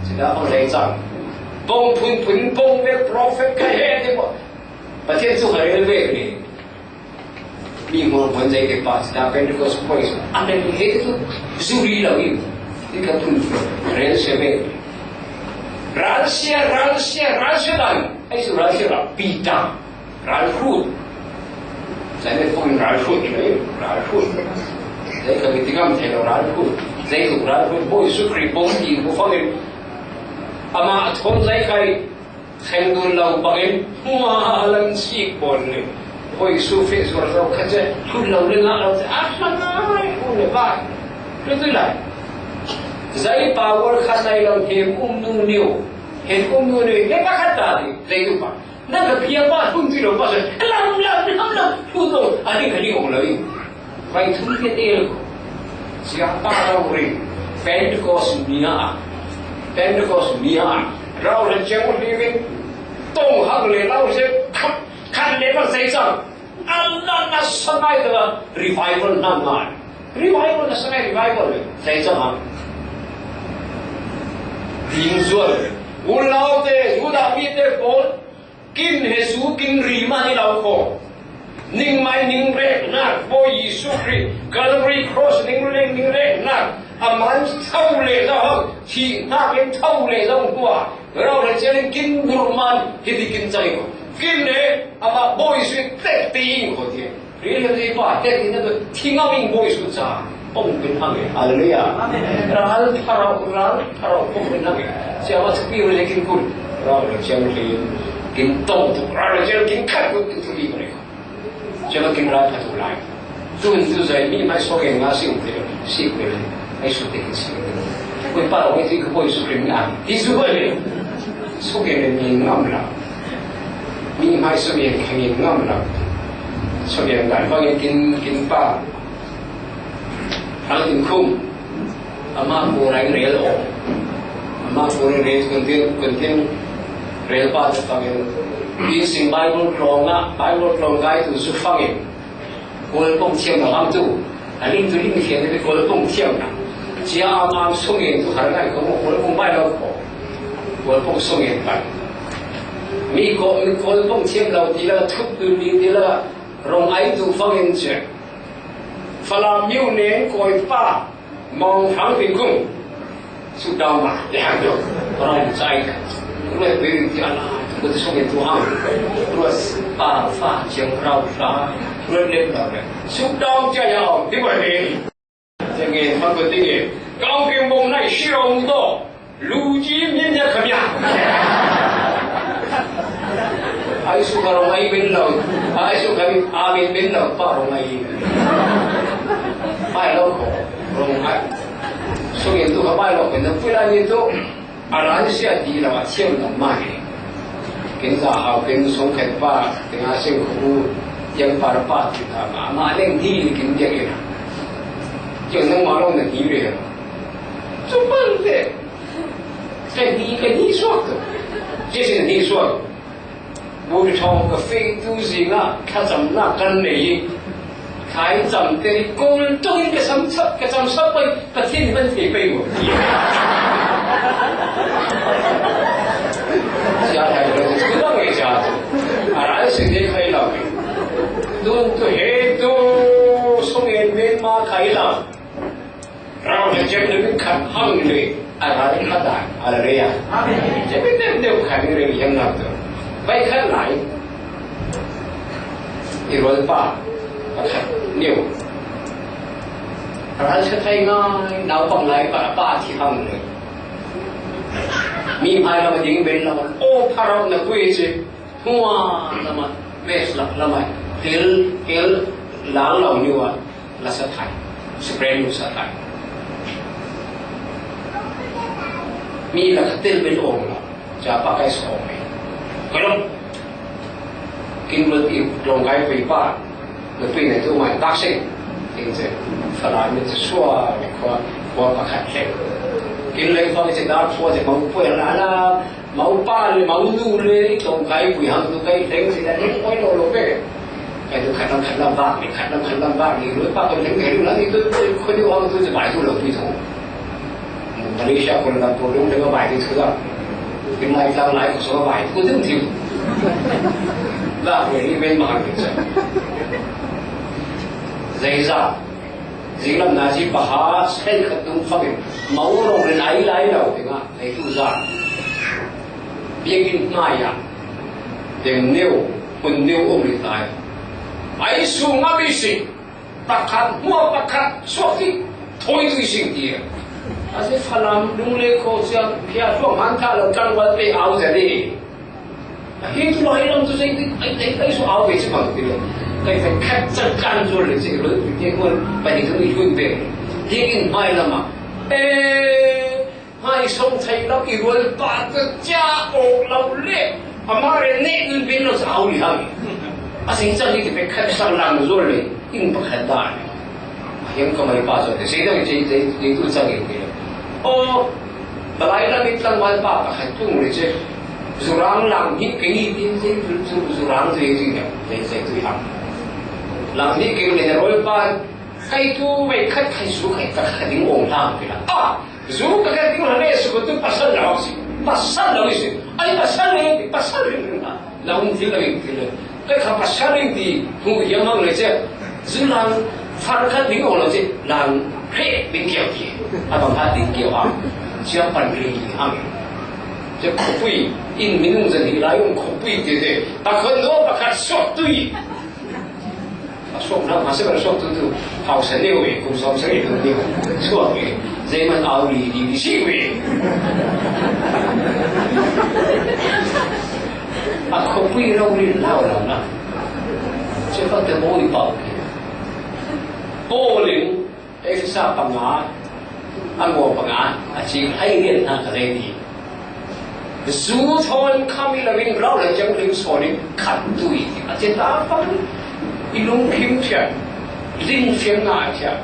Sida bang lei chang. Bong phun phun bong ve prophet ka he te bo. Pathian chu ka rel ve ni. Mi mo bon zai te pa sida Pentecost boys. A men he tu zuri lo i. Ni ka phun phun. Rel se ve. Rel se, rel se, rel se dan. Ai su rel se la. Peter. Ralhrut. Zai le pawhin ralhrut hi mai, ralhrut. Zai kha mi tingam thei lo ralhrut. Zai tuk ralhrut, Bawi Jesuh Khrih bawm ti bu fangin. Amah a thawn zai khai, thleng dun lo bangin, hmua lan sik bawn le. Bawi Jesuh feh zuar zo kha che, hrut lo le ngah lo che, a hmangai, u le vai. Hrut tu lai. Zai power kha nai lo hem um nu niu. Hem um nu niu, le pakhat ta ni, zai tu pa. Nan ka phial pa thum ti lo pa se. Lam, lam, lam, lam. Thu to. A ding ka ding ong lo i. Vai thum ke te lo. Sia pa lo ri. Pentecost ni a. Pentecost ni a. Rau le cheng u li vin. Tong hak le lau se. Khat, khat le pa se chang. A la na sa ngai ta revival na ngai. Revival na sa ngai revival le. Se chang. Ding zual. U lau te, u da mi te pol. Kin he su kin ri mah ni lo ko. Ning mai ning rek nak, Bawi Jesuh Khrih, Calvary Cross ning rek, ning rek nak. A man tho le lo hang, thi nak in tho le lo hua. Rau le chian kin dur man, hi ti kin chai ko. Kin he, ama Bawi Jesuh tek ti in ko ti. Rilem zei pa, tek in na tu, thingam in Bawi Jesuh cha. Pong pin hang e. Hallelujah. Amen. Ral tharau, ral tharau, pong pin hang e. Sia wa sepi rilem kin kun. Ral rilem sia rilem kin tong tu, ral rilem sia kin khat kun tu tu li ko le. Sia kin ral khat tu lai. Tu tu zai mi mai so ke nga si u te, si u te, ai su te si u te. Ko pa o ti ko Bawi Jesuh Khrih na. Ti su ko le. So ke le mi ngam la. Mi mai so ke le mi ngam la. So ke le ngai pa ke kin, kin pa. Ang in khum. Ama ko rai rel o. Ama ko rai rel kun tin, kun tin rel pa ta pa ke. Kin sing Bible tlawng a, Bible tlawng kai tu su fang in. Kol pong thiam lo ang tu. A ling tu ling thiam te kol pong thiam na. Cia am am sung in tu har ngai ko mo kol pong bai lo ko. Kol pong sung in bai. Mi ko, mi kol pong thiam lo ti la thup tu ni ti la rong ai tu fang in che. Falam miu nen koi pa. Mong hang pin kung. Su dau ma, ya do. Rong sai ka. Rue pin ti ala, ko ti song tu hang. Rue pa fa chiang rau sa. Rue le la le. Su dau ja ya, ti ba le. Tiang e, ma ko ti e. Kau ke mong nai shi rong do. Lu ji min ya ka ya. Ai su ka rong ai min lo. Ai su ka min, a min min lo, pa rong ai. Pai lo ko, rong ai. Sung in tu ka bai lo ko, na pui la ni tu, a ran sia ti la, a thiam la ma he. Kin za hau, kin sung khen pa, kin a sing khu, yang pa ra pa ti ta ma, ma leng di kin dia kin. Tua nangmah lo na hni ve. Cu pan ve. Ka hni, ka hni suak tu. Jesuh na hni suak. Bawm ṭhawng ka feh tu zing ah thlacamnak kan nei i, thlai cam te i kul ṭung in ka cam chap, ka cam chap pei, Pathian hman thei pei maw? Cia thai lo, tu dang ei cia tu. A ral si te khai lo. Tun tu he tu sung en men ma khai lo. Rau le cem le khat hang le a ral khat a, a le ya. Cem le deuh khat le yang na tu. Bai khat lai. I rual pa, pakhat neu. Ral sa thai ngai, nau pang lai pa, pa thi hang le. Mi mai lam ding ben lam, o pharau na kui si, hua lam, west lam, lam, tel, tel, lang lau niu a, la sa thai, Supreme niu sa thai. Mi la ka tel ben ong la. Ca pa kai sawm e. Ka lawm. Kin lut i tlawng kai pui pa. Na pui na tu mai tak sing. Kin ce. Fala mi ce sua le khua. Khua pakhat le. Kin le khua mi ce dar khua ce mau pui la la. Mau pa le mau nu le tlawng kai pui hang tu kai teng ce la le koi lo lo pe. Kai tu khat lam khat lam bak ni, khat lam khat lam bak ni, lui pa ko leng kai lu na ni tu, ko ni wang tu bai tu lo pui tu. Malaysia ko na ko lung de bai tu tu la. Kin lai tlang lai ko so bai tu tu ti. La ko ni men ma ni sa. Zai za. Zing lam na ji pa ha, sai ka tung fa ke. Mau rong ren ai lai lo de nga, ai tu za. Biakin hmai ah, deng neu, hun neu om rih tai. Ai sung a mi si, pakhat hmuah pakhat suak hi, thoi tui sing ti. A si Falam lung le kho cia, phia hluang han tha lo tlangval pe au zia di. A hi tu ai lam tu zei, ai, ai, ai su au ve si bang ti lo. Kai kai khat cang kan zo le si lo, ti ko, pa ni tu i hun pe. Biakin hmai lam ah. Eh, Hai song thei lo i rual pa te cia awk lo le, a ma re ne nun bin lo sa au li hang. A sing chang ni te pe khat sang lang zo le, in pakhat da. A hiam ka mai pa zo te, sei dang che, che, che tu chang in ke. O, balai la ni tlang mai pa pakhat tung le che. Zurang lang ni ke ni tin che, zu, zurang ze zing ya, che, che tu hang. Lang ni ke le rual pa, kai tu ve khat kai su kai ta khat ding ong lang ke la. A, Zu ka ka ding hale su ko tu pasal lo si. Pasal lo si. Ai pasal ni, pasal ni na. La hung ti la ti le. Ka ka pasal ni ti hung ya mang le che. Zu lang far ka ding lo che. Lang he ding kiao ki. A bang ha ding kiao ha. Cia pan ri ha. Che khopui in minung zan hi lai um khopui te te. A ko no pa ka sok tui. A suak nak masa ber suak tu tu. Hau sa neu e, kum sawm sa neu neu. Suak e. Zei man au li li li si e. A khopui rau li lau lau na. Che pa te boi pau. Paul in Efesa panga, a ngaw panga, a cik hai rian hna ka rei ti. Zu thawn khami lo in rau le cang ling sawn in khat tui ti. A cita pang i lungkhim fian, ling fian na fian,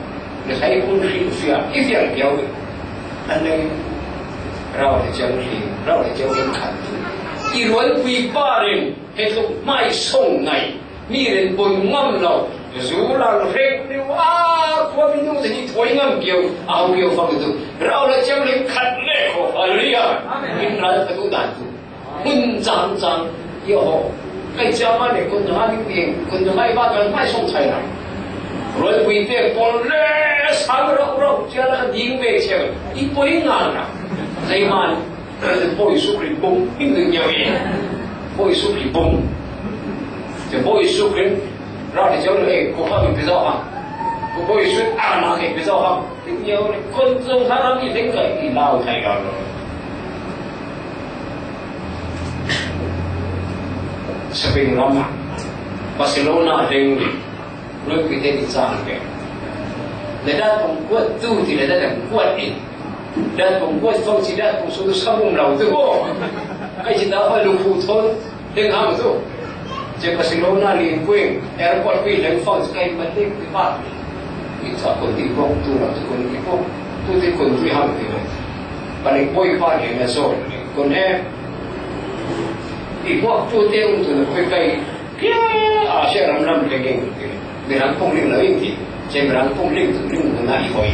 na sai kun hri fian, i fian piau. An lei rau le cang ling, rau le cang ling khat tui. I rual pui pa rin, he tuk mai song ngai. Mi rin bun ngam lo, zu lang rek liu a, khua minung te hi thoi ngam kio, au kio fang tu. Rau le ciang lim khat le ko, hallelujah. Amen. In ral ka tu dan tu. Hun cang cang, yo ho. Kai cia ma le kun ha ni pi, kun ha i ba kan mai song chai na. Roi pui te pol le sang rau rau cia la ding be cia. I poi ngan na. Zai man. Bawi Jesuh Khrih bung in ding ngiau e. Bawi Jesuh Khrih bung. Te Bawi Jesuh Khrih rau ni jong le ko ha mi pizau ha. Ko Bawi Jesuh a na ke pizau ha. Ding ngiau le kon jong ha ram i ding kai i lau kai ga lo. Spain ram ha. Barcelona ding ni. Lui pite ni cang ke. Le dat pung kuat tu ti le dat pung kuat ni. Dat pung kuat fong si dat pung su tu sa bung lau tu ho. Kai si da pa lu fu thon deng hang tu. Je Barcelona li kuing airport pi leng fong si kai ma dek ti pa. Sa kon ti bok tu la tu kon ti bok tu ti kon ti hang ti. Pani boy pa ke na so kon he. Ti bok tu te un tu na koi kai. Kia a se ram ram ke geng ti. Mi ram pong ling la ing ti. Se mi ram pong ling tu ling na i koi.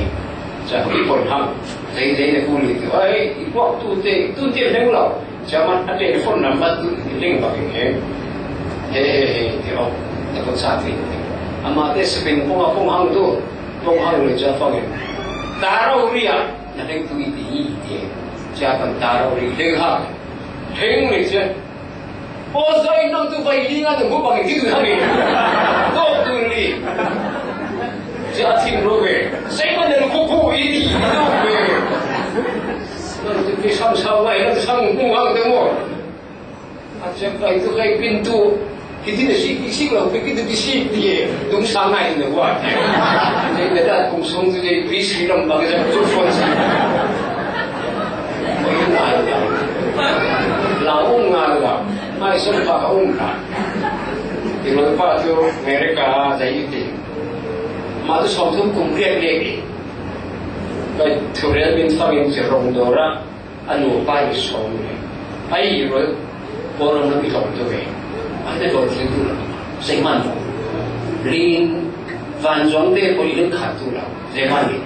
Sa i kon hang. Zai zai na ku li tu. Ai ti bok tu te tu te leng lo. Chairman a telephone number tu ling ba ke he. He he he he o. Na ko sa ti. Ama te spin pong a pong hang tu. Pong hang le cha pong. Taro ria. Na deng tu i ti i ti. Cha kan taro ri deng ha. Deng le cha. O zai nang tu bai li nga tu bu ba ke ti tu ha ni. Ko tu ni. Cha tin ro ve. Sai ma ne ko ko i ti. Nang tu ki sam sa wai nang sang bu hang tu mo. A chak kai tu kai pin tu. Ki ti na si ki si lo ki tu ki si ti e. Tung sa ngai na wa. Ni na da kung sung tu ni bi si long ba ga tu fon si. Oi na la. La ung nga la. Mai sung pa ka ung ka. Ti lo pa tu America za yi ti. Ma tu song tu kung riak riak ni. Kai tu riak min sa min si rong do ra. A nupa i sawm le. A i rual, Kawlram lam i tlawm tu ve. A te tlawm tu tu lam. Zeiman maw. Lin, van zuang te pawh i lin khat tu lam. Zeiman le.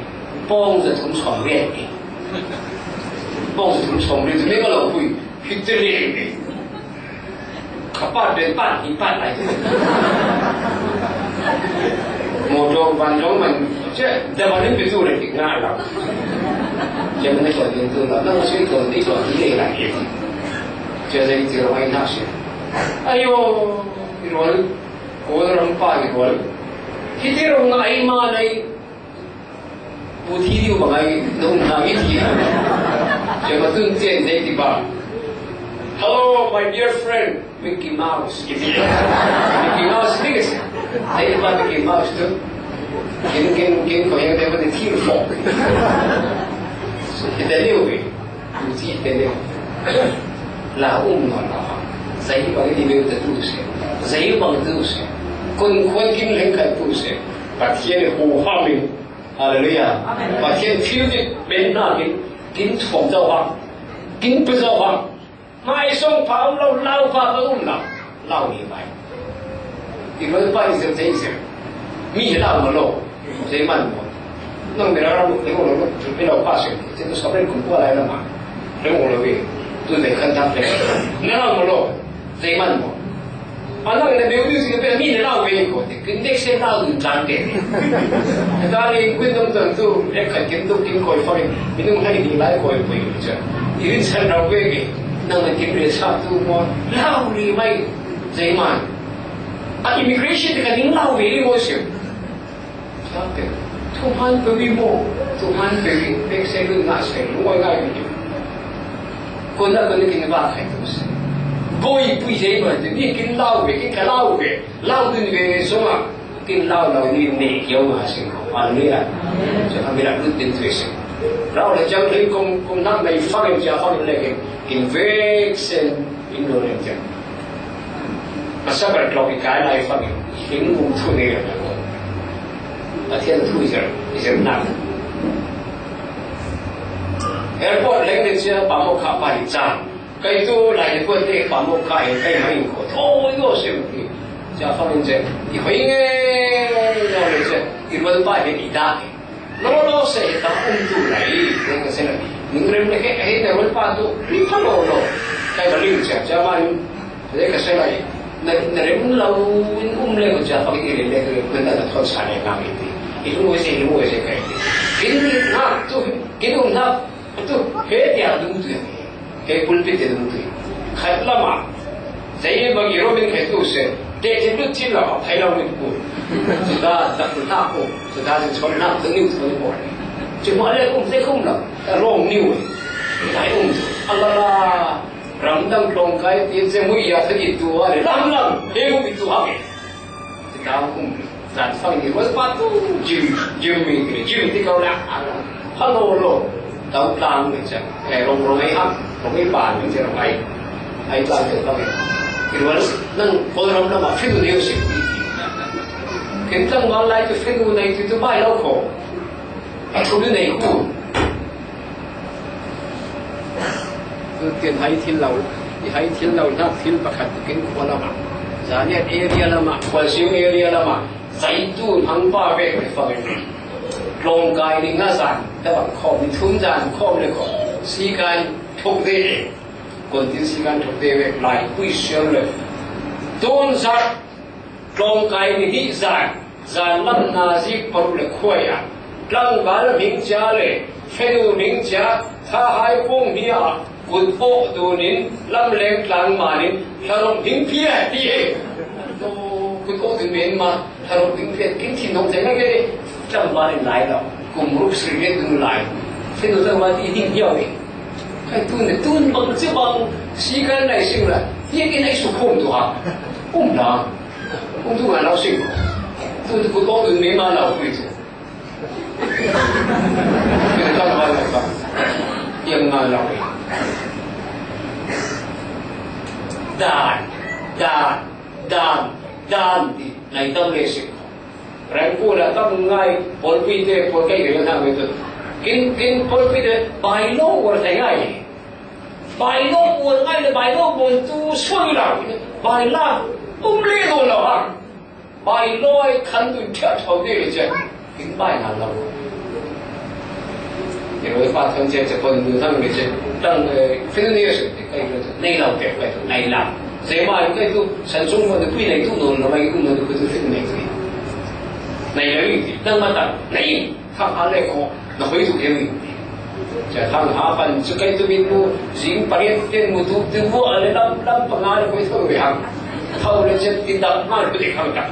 Pawng za thum sawm riat ke. Pawng za thum sawm riat tu le ka lo pui. Hi te le le. Ka pat ben pat hi pat lai. Mo dong ban dong man che da ban ni tu le ki nga la. Che man ko ni tu la na si ko ni ko ni le la ye. Che zai ti ro ai na si. Ayo, i ro ko ram pa i ro. Ki ti ro ai ma nai. Pu thi diu bang ai, nung hang i thi. Siapa tu chen dei ti ba. Hello, my dear friend, Mickey Mouse. Mickey Mouse ni kasi. Dei ba Mickey Mouse tu. Kin kin kin ko yang dei ba ni thi ru fo. Kita ni wi. Pu thi te ni. La um no la. Zai bang ni beu ta tu se. Zai bang tu se. Kun kun kin leng kai tu se. Pathian hu ha min. Hallelujah. Amen. Pathian thil dik pen hna kin, kin thuam zo hang, kin pe zo hang. Mai song pha um lo, lau pha ka um lo, lau ni mai. I lo pa i zem zei zem. Mi he lau ma lo, zei man mo. Nang mi lau lau, mi lo lo, mi lo pa se, zei tu sa pen kum kua lai la ma. Lo lo ve, tu zei kan tak le. Na lau ma lo. Zei man mo. A nang na beu beu si ka pe mi na lau ve ko te. Kin dek se lau dun tang te. Ta le kun dong dong tu, e ka kin tu kin koi fa. Min dong hai ni lai koi koi cha. Irin san rau ve ke. Nang na kin re sa tu mo. Lau ni mai. Zei man. A immigration te ka ning lau ve ni mo se. Tuhan peri mo, Tuhan peri, pek saya pun nak saya, luar ngai ni. Kau nak kena kena bah hai tu. Boy pui saya pun, ni kin lau be, kin kalau be, lau tu ni be semua, kin lau lau ni ni kiau masih. Haleluya. Jangan bilang tu tin tu sih. Lau le jam ni kong kong nak mai fang yang siapa ni lagi, kin vek sen Indonesia. A sabar tlawk i kai lai fangin i hing um thu nei lo. Pathian thu i zir, i zir nak. Airport leng nin sia pamawk kha pa hi cang. Kai tu lai ni kuan te pamawk kha hi kai mai ko. Tho yo se u ki. Sia fangin sia i hoi nge lo le sia i rual pa he i da. Lo lo se he tam um tu lai. Ning ka se na ni. Ning rem le he he na rual pa tu. Ni pa lo lo. Kai ba ling sia sia ma ni. Le ka se lai, na, na rem lo in um le ko cha pa ki le le ko na na thon sa le na mi ti. I lu se, i lu se kai. Kin ni na tu, kin um na tu, he dia du tu. He pulpit te du tu. Khat lama. Zai ba ki ro min kai tu se. Te te lu ti la pa thai lo ni ku. Su da da ku ta ko. Su da zin chon na tu ni tu ni ko. Chi ma le kum se kum la. Ta rong ni wo. Dai um. Allah la. Ramdang tlawngkai ti che mui ya thagi tu a le lam lam he mu tu ha ke. Ti ta kum zan fang ni ko pa tu jim jim mi ke jim ti ko la. Ha lo lo. Tau tlang ni cha. E rong rong ai ha. Rong ai pa ni che rong ai. Ai tlang te tlang. Ki wan nang ko ram lam a phi tu ni si. Eng tlangval lai tu fenu nei tu tu bai lo ko. A thu du nei ku. Tu tian hai thil lo, i hai thil lo na thil pakhat tu kin ko lama. Zaniat area lama, Khualsiung area lama. Zai tu hang pa ve ve fa ve. Tlawngkai ni nga zan, ta bang khawm ni thum zan khawm le ko. Sikan thuk de. Kon tin sikan thuk de ve lai pui siam le. Tun zat Tlawngkai ni hnih zan, zan lam nazi paruk le khuai a, tlangval hming cia le fenu hming cia, thahai pung hnia kut awh tunin lamleng tlang manin hlarok hming phia ti e. Kut awh tun men ma hlarok hming phia kin thin dong thei ngai ke. Tlangval in lai lo, kum ruk sri le dun lai. Fenu tlangval ti hning hiau e. Kai tun le tun bang ci bang si kan nai sing la. Ti kin ai su khom tu ha. Um la. Kung tu ngai lau sing. Tu tu ko tu me ma lau kui tu. Kung tu ngai lau ka. Yang ngai lau. Dan, dan, dan, dan di nai tam le sing. Rang ku la tam ngai pol pi te pol kai le na me tu. Kin kin pol pi te bai lo wor thai ngai. Bai lo wor ngai le bai lo bon tu suang lau. Bai la um le lo lau ha. Bai loi khan dun thiah tho ni le che. Kin bai na lo. Ke loi pa thang che che kon nu thang le che. Tang le fin ni se te kai le che. Nei lo ke kai tu nei la. Ze ma kai tu san chung mo de pui nei tu no no mai tu no tu tu fin nei tu. Nei le ni. Tang ma ta. Nei. Thang ha le ko. Na hoi tu ke ni. Cia thang ha pan cu kei tu min mu, zing pariat tian mu tu, tu mu a le lam, lam panga le koi tho ve hang. Tho le cia tin dang hma le kudek hang tak.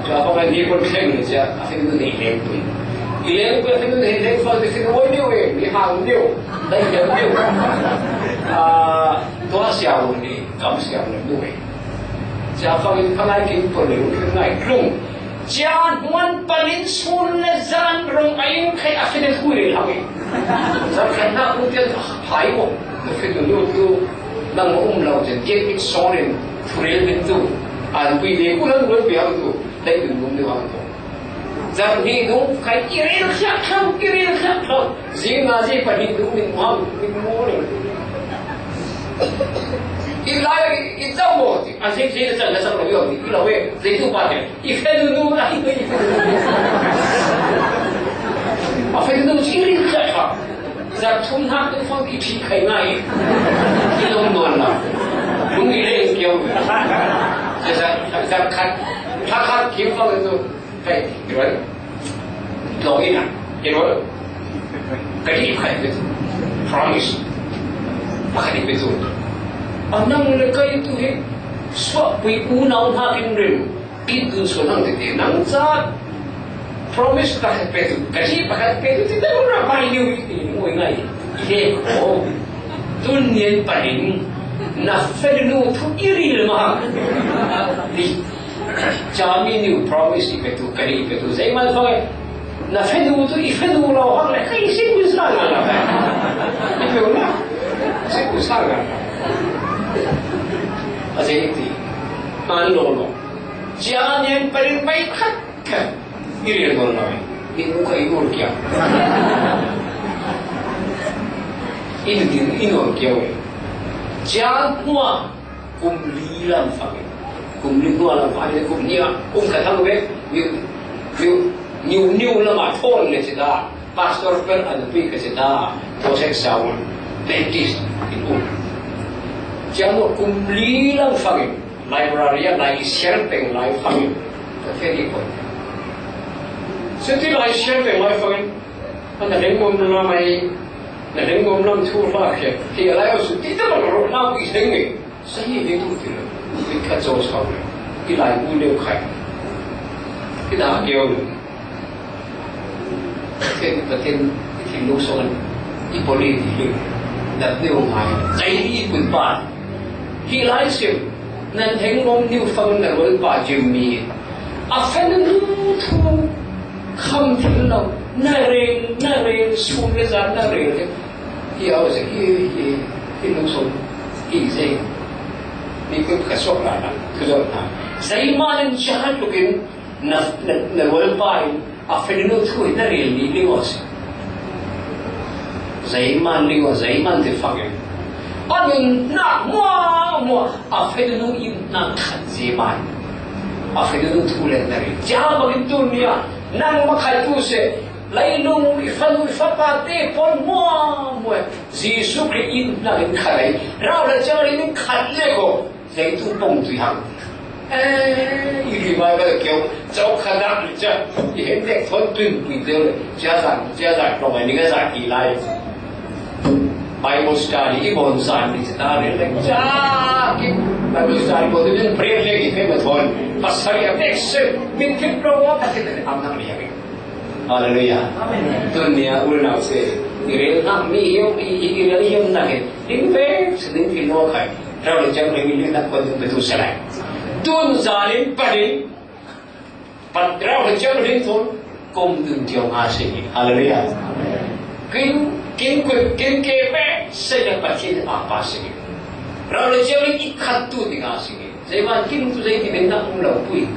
Cia panga ni kon thleng le cia, a fin tu nei leng tu. I leng tu a fin tu nei leng fa tu fin woi neu e, mi hang neu, dai leng neu. A, tua siau ni, kam siau ni mu e. Cia panga in panga kin pon le, ngai klung. Cia hmuan panin sun le zan rong a in khai a fine khui le hau i. Zan khai na u tian phai mo. Na fine nu tu nang um lau cia tiek ik song len thurel min tu. An pui le ku lan roi piau tu. Dai tu nu ni hau tu. Zan ni nu khai i rel khiak kham, i rel khiak kham. Zi nga zi pahnih dum min muam, min mu le. I lai i zau mo ti, a zi zi le zan le zau lo yo ni, i lo we, zi tu pa te. I fe nu nu la, i fe nu nu. A fe nu nu zi ri ka ka. Za thum ha tu fo ki thi khai ngai. I lo no la. Mu ni le kiau. Za, za, za khat, khat, khat kiau fa nu. Hei, i ruai. Tlawng ina, i ruai. Ka dih khai pe tu. Promise. Pakhat i pe tu. A nang le kai tu hi. Suah pui unau hna kin rin. Kin tun suan hang tete. Nang ca. Promise pakhat pe tu. Ka dih pakhat pe tu. Ti ta lu ra bai liu i ti. Ngoi ngai. I he ko. Tun nian pahin. Na fe nu thu i ril ma. Ti. Cami niu promise i petu, kari i petu. Zei man fai, na fenu tu i fenu lo hang le, kai si kun sa na la. I fenu na, si kun sa na. A zei ti, an lo lo. Cia nian parin pai khat khat. I rian lo lo. I nu kai nur kia. I nu din, i nur kia we. Cia hua. Kum li lam fangin. Kum li hnuah lam fangin, kum hnih ah, kum khat hang ve, niu, niu, niu, niu lam ah thawn le cita, Pastor Pel an pui ka cita, Joseph Saul, Baptist, in um. Ciang kum li lam fangin, library ah lai siar peng lai fangin, ka fe di ko. Siti lai siar peng lai fangin, an na leng mom lam ai, na leng mom lam thu hla khe, ti lai au su, ti ta bang ro hla ku i seng ni. Sa hi ve tu ti lo. Ti khat zo sau le. Ti lai bu leu khai. Ti da keu le. Ti Pathian, ti thin lu so kan. Ti poli ti lu. Dat neu ngai. Zai ni kun pa. Hi lai sim. Nan theng ngom niu fang na rol pa Jimmy. A fan nu thu. Kham thil lo. Na reng, na reng, sum le zan na reng le. Hi au se, hi, hi, hi lung sung, hi se. Ni kun ka sok la na, ka sok na. Zai ma len jahat lukin, Na, na, na rualpa in a fanu thu hi na rel ni ling aw si. Zeiman ling aw, zeiman te fak in. A nunnak muahmuah a fanu in na khat zeiman. A fanu thu le na rel. Cia bangin tuni a nang makhai tu se. Leilung i fanu i fapa te pon muahmuah. Jesu Khrih in na in khat ei. Rau le ciang in khat le ko. Zeitu pong tui hang. Eh, i revival keu, chau kha dak ni cha. I hen dek thon tun pui teu le. Chia zan, chia zan, tong ai ni ka zan ki lai. Bible study, i bon zan ni cha ta le le. Cha, ki, Bible study ko tu nen break le ki fe ma thon. Pasal ya dek se, min kip lo wa ka te am nang ni ya. Hallelujah. Amen. Tun ni a ul nau se. I rel nak mi yong, i, i, i rel yong nak he. Ding ve, seding ki no kai. Rau le ciang le mi le nak ko ding betul selai. Tun zalin padin. Pat rau le ciang le tun. Kom dun ciang a se ni. Hallelujah. Kin, kin kut, kin ke ve. Se le patin a pa se ni. Rau le ciang le i khat tu ding a se ni. Zei van kin tu zei ti ben nak um lo pui.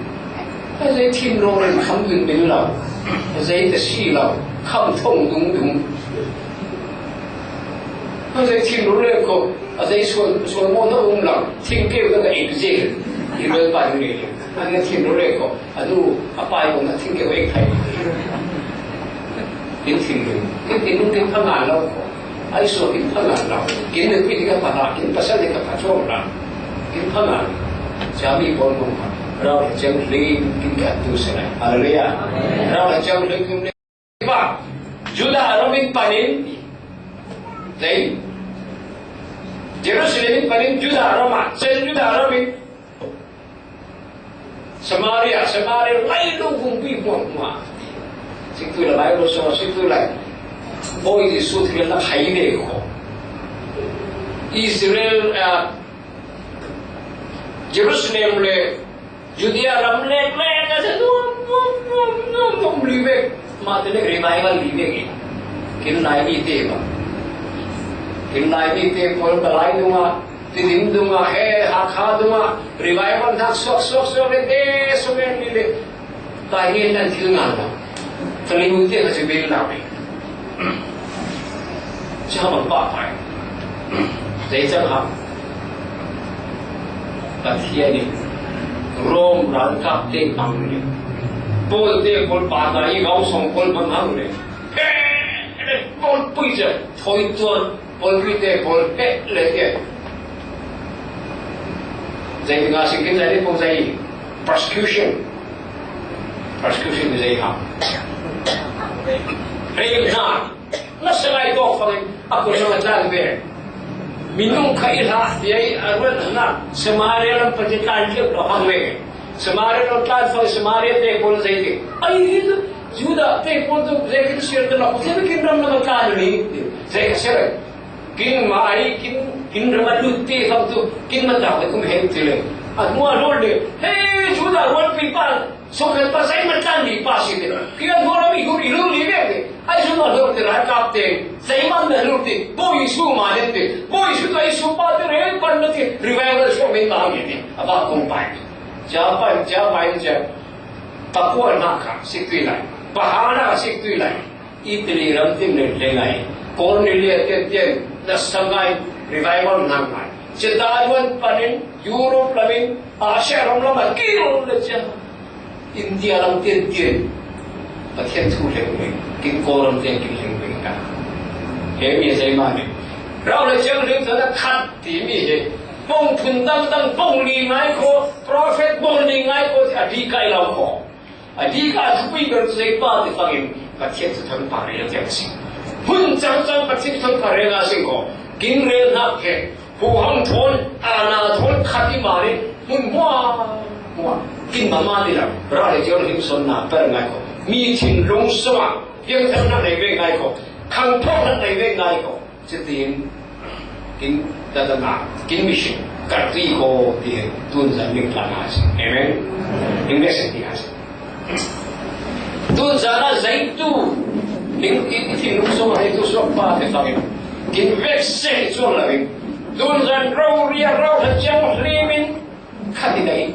A zei thin ro le kham dun ben lo. A zei ta si lo. Kham thong dung dung. A zei thin ro le ko. A zei suan, suan mo na um lo. Thin ke na ka exil. I bel pa ni le. A na thin ro le ko. A nu, a pai ko na thin ke wek thai. Kin thin ro. Kin thin ro kin pha ngan lo ko. Ai suak kin pha ngan lo. Kin ne pi ni ka pha ta, kin pasal ni ka pha chong la. Kin pha ngan. Cia mi bon bon pha. Rau le ciang le kin ka tu se lai. Hallelujah. Rau le ciang le kin le. Ba. Judah ram in panin. Zei. Jerusalem in panin Judah ram a. Chen Judah ram in. Samaria, Samaria, leilung vumpi muahmuah. Sik tu la Bible so, sik tu la. Oi, Jesu thil la khai ve ko. Israel, ah, Jerusalem le, Judea ram le, le, le, le, num, num, num, num, num, li ve. Ma te le revival li ve. Kin lai mi te ba. Kin lai mi te ko ba lai nunga. Tidim dunga, he, Hakha dunga, revival nak suak, suak, suak le, te, suak le, ni le. Tai ngen nan thil ngan la. Tali mu te ka si bil la me. Cia bang pa pai. Zei chang ha. Pathian in Rom ralkap te mang le. Paul te Paul pa ta i gau song Paul bang hang le. He, Paul pui cia, thoi tuan. Paul pi te, Paul pe le te. Zei nga sing kin zei pong zei persecution. Persecution zei ha. Rei na. Na sa lai to fang a ko na tlan be. Minung kha i la ye a ruan na Samaria lam pa te tlan ke lo hang le. Samaria lam tlan fang Samaria te Paul zei te. Ai Judah te Paul tu zei kin sir te na ko zei kin ram na tlan ni. Zei ka sir. Kin ma ai, kin, kin rama lut te kham tu, kin ma ta kum hen ti le. A mua lo le. He, Judah rual pi pa, so ke pa sai ma tan ni pa si te. Kin a mua mi hu ri lu li ve te. Ai su ma lo te ra kap te. Sai ma na lu te. Bo Yesu ma le te. Bo Yesu ta Yesu pa te re pan na te. Revival so me ma ni te. A ba kong pai. Ja pai, ja pai, ja. Pa kuan na ka, sik tui lai. Pa ha na, sik tui lai. Italy ram tin le le ngai. Cornelia te te na sa ngai revival nang ngai. Che ta yuan panin Europe lamin Asia ram lam a kil le che. India lam te te. Pathian thu le le. Kin ko ram te kin le le ka. He mi zei ma ne. Rau le chang le ta khat ti mi he. Bong phun dang dang bong li ngai ko. Prophet bong li ngai ko a di kai lau ko. A di ka a thupui ber tu zei pa te fangin Pathian tu thang pa rel tiang si. Hun chang chang Pathian tu thang pa rel a sing ko. Kin rel nak he. Hu hang thon, a na thon khat i ma le. Mun mua, mua. Kin ma ma ni la. Ra le jol him son na per ngai ko. Mi thin lung sua. Yang thang na nei ve ngai ko. Khang thok na nei ve ngai ko. Cutin, kin tatana, kin mission, kat tui ko, ti, tun zan ning tla na si. Amen. Ning message ti na si. Tun zan a zai tu, ning, i, i, tin lung so ma tu so pa te fangin. Kin vek se so la ning. Tun zan rau ria rau ha chang limin. Khat i dai.